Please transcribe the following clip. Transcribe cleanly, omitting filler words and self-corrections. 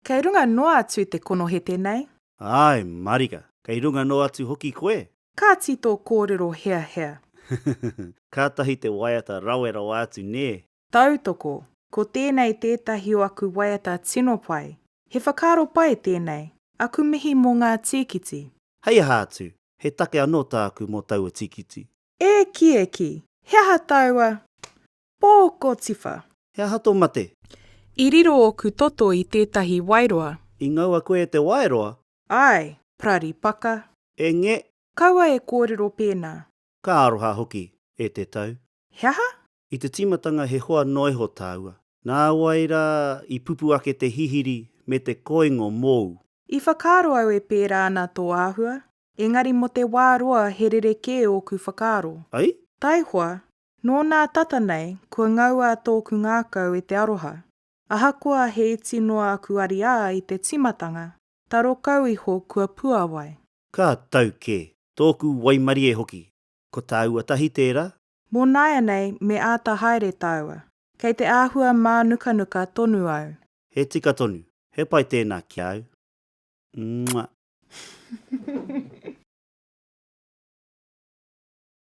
Kei runga noa atu te konohete nei. Āe marika, kei runga noa atu hoki koe. Kāti tō kōrero heahea. Kātahi te waiata rawe rawa atu nē. Tautoko, ko tēnei tētahi o aku waiata tino pai. He whakaaro pai tēnei. Aku mihi mō ngā tīkiti. Hei aha atu, he take anō tāku mō taua tīkiti. E kī e kī, he aha taua pōkotiwha? He aha tō mate? I riro ōku toto i tētahi waeroa. I ngaua koe e te waeroa? Āe, parari paka. E nge! Kaua e kōrero pēnā. Ka aroha hoki, e te tau. He aha? I te tīmatanga he hoa noa iho tāua. Nāwai rā i pupu ake te hihiri me te koingo mōu. I whakaaro au e pērā ana tō āhua, engari mō te wā roa he rerekē ōku whakaaro. Ai? Taihoa, nō nā tata nei kua ngaua tōku ngākau e te aroha. Ahakoa he iti noa aku ariā i te tīmatanga, taro kau iho kua puāwai. Ka tau kē. Tōku waimarie hoki. Ko tāua tahi tērā? Mō nāianei me āta haere tāua. Kei te āhua mānukanuka tonu au. He tika tonu. He pai tēnā ki a au. Mwah.